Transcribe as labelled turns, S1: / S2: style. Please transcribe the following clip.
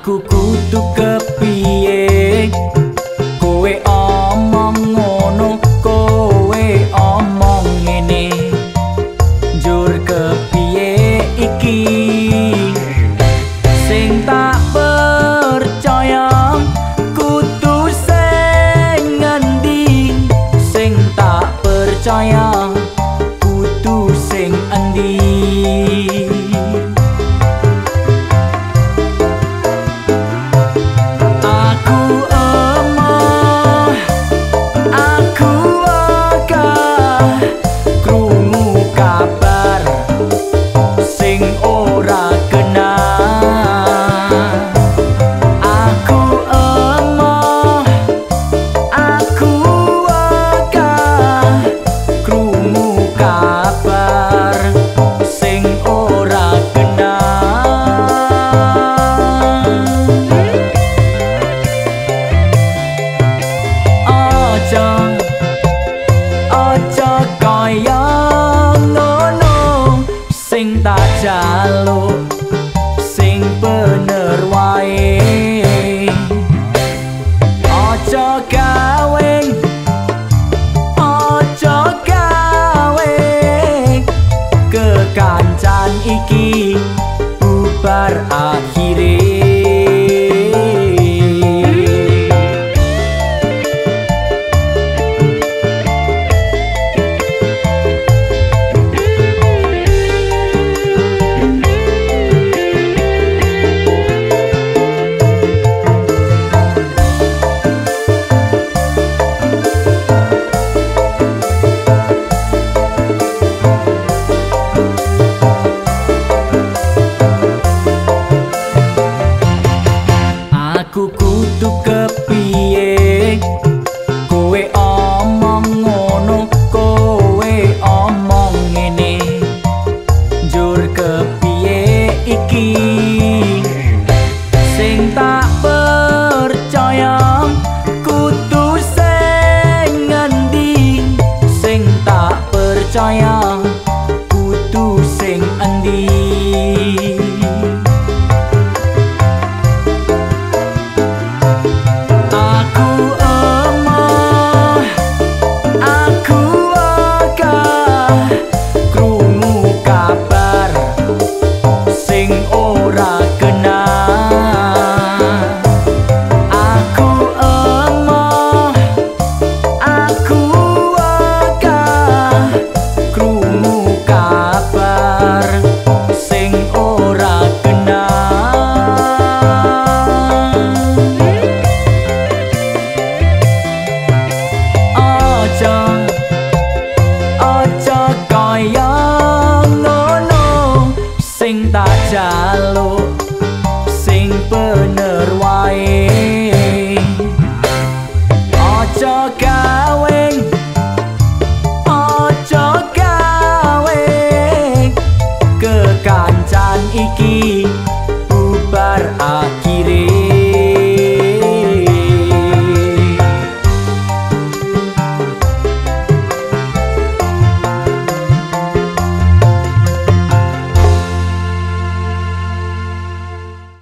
S1: Aku kudu kepiye? Kowe omong ngono, kowe omong ngene, njur kepiye iki? Sing tak percaya kudu sing ngendi? Sing tak percaya kudu sing endi? Aja kaya ngono, sing tak jaluk sing bener wae. Aja gawe, aja gawe kekancan iki bubar akhire. Aku kudu kepiye? Kowe omong ngono, kowe omong ngene, njur kepiye iki? Sing tak percaya kudu sing ngendi? Sing tak percaya kudu sing endi? Aja kaya ngono, sing tak jaluk sing bener.